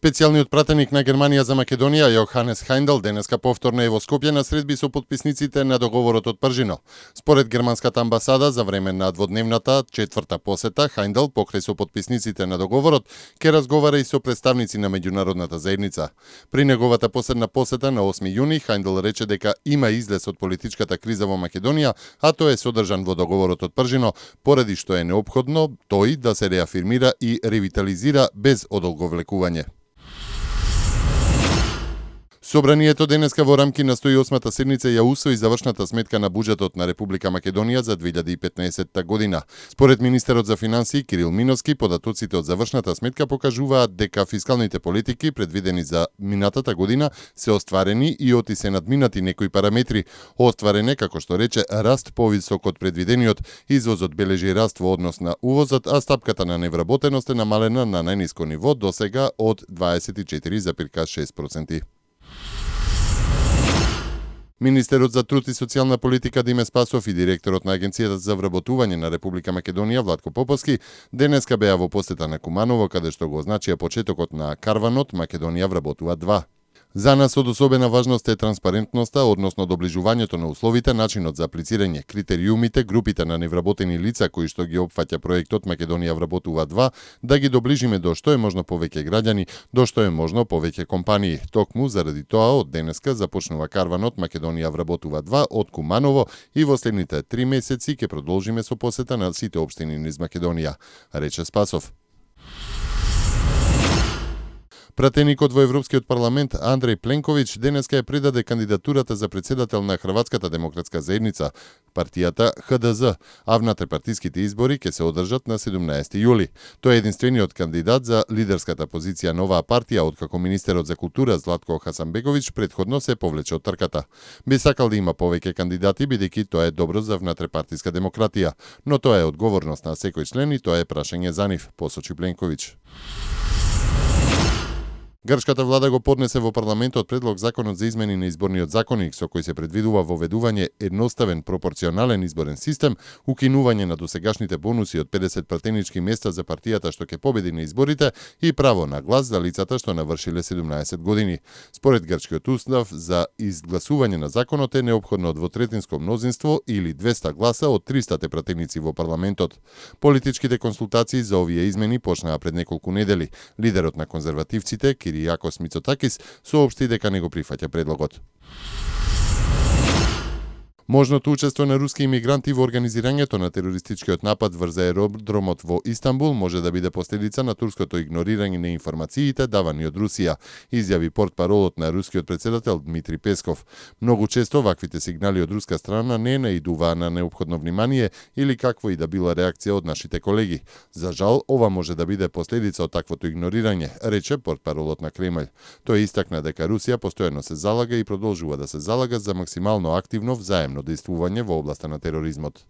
Специјалниот пратеник на Германија за Македонија Јоханес Хајндел денеска повторно е во Скопје на средби со потписниците на договорот од Пржино. Според германската амбасада за време на дводневната четврта посета Хајндел покрај со потписниците на договорот ќе разговара и со представници на меѓународната заедница. При неговата последна посета на 8 јуни Хајндел рече дека има излез од политичката криза во Македонија, а тој е содржан во договорот од Пржино, поради што е неопходно тој да се реафирмира и ревитализира без одолговлекување. Собранието денеска во рамки на 108-та седница ја усвои завршната сметка на буџетот на Република Македонија за 2015 година. Според министерот за финансии Кирил Миновски, податоците од завршната сметка покажуваат дека фискалните политики предвидени за минатата година се остварени и оти се надминати некои параметри. Остварен е, како што рече, раст повисок од предвидениот, извозот бележи раст во однос на увозот, а стапката на невработеност е намалена на најниско ниво досега од 24,6%. Министерот за труд и социјална политика Диме Спасов и директорот на Агенцијата за вработување на Република Македонија Владко Поповски денеска беа во посета на Куманово, каде што го означија почетокот на карванот Македонија вработува 2. За нас од особена важност е транспарентноста, односно доближувањето на условите, начинот за аплицирање, критериумите, групите на невработени лица кои што ги опфаќа проектот Македонија вработува 2, да ги доближиме до што е можно повеќе граѓани, до што е можно повеќе компании. Токму заради тоа од денеска започнува карванот Македонија вработува 2 од Куманово и во следните 3 месеци ќе продолжиме со посета на сите општини низ Македонија, рече Спасов. Пратеникот во Европскиот парламент Андреј Пленковиќ денеска ја предаде кандидатурата за председател на Хрватската демократска заедница, партијата ХДЗ, а внатрепартиските избори ќе се одржат на 17 јули. Тој е единствениот кандидат за лидерската позиција на оваа партија, откако министерот за култура Златко Хасанбеговиќ претходно се повлече од трката. Би сакал да има повеќе кандидати, бидејќи тоа е добро за внатрепартиска демократија, но тоа е одговорност на секој член и тоа е прашање за нив, посочи Пленковиќ. Грчката влада го поднесе во парламентот предлог законот за измени на изборниот законник со кој се предвидува воведување едноставен пропорционален изборен систем, укинување на досегашните бонуси од 50 пратенички места за партијата што ќе победи на изборите и право на глас за лицата што навршиле 17 години. Според грчкиот устав, за изгласување на законот е неопходно двотретинско мнозинство или 200 гласа од 300 пратеници во парламентот. Политичките консултации за овие измени почнаа пред неколку недели. Лидерот на конзервативците Киријакос Мицотакис соопшти дека не го прифаќа предлогот. Можното учество на руски имигранти во организирањето на терористичкиот напад врз аеродромот во Истанбул може да биде последица на турското игнорирање на информациите давани од Русија, изјави портпаролот на рускиот председател Дмитрий Песков. Многу често ваквите сигнали од руска страна не наидуваа на неопходно внимание или какво и да била реакција од нашите колеги. За жал, ова може да биде последица од таквото игнорирање, рече портпаролот на Кремљ. Тој истакна дека Русија постојано се залага и продолжува да се залага за максимално активно взаемно действување во областа на тероризмот.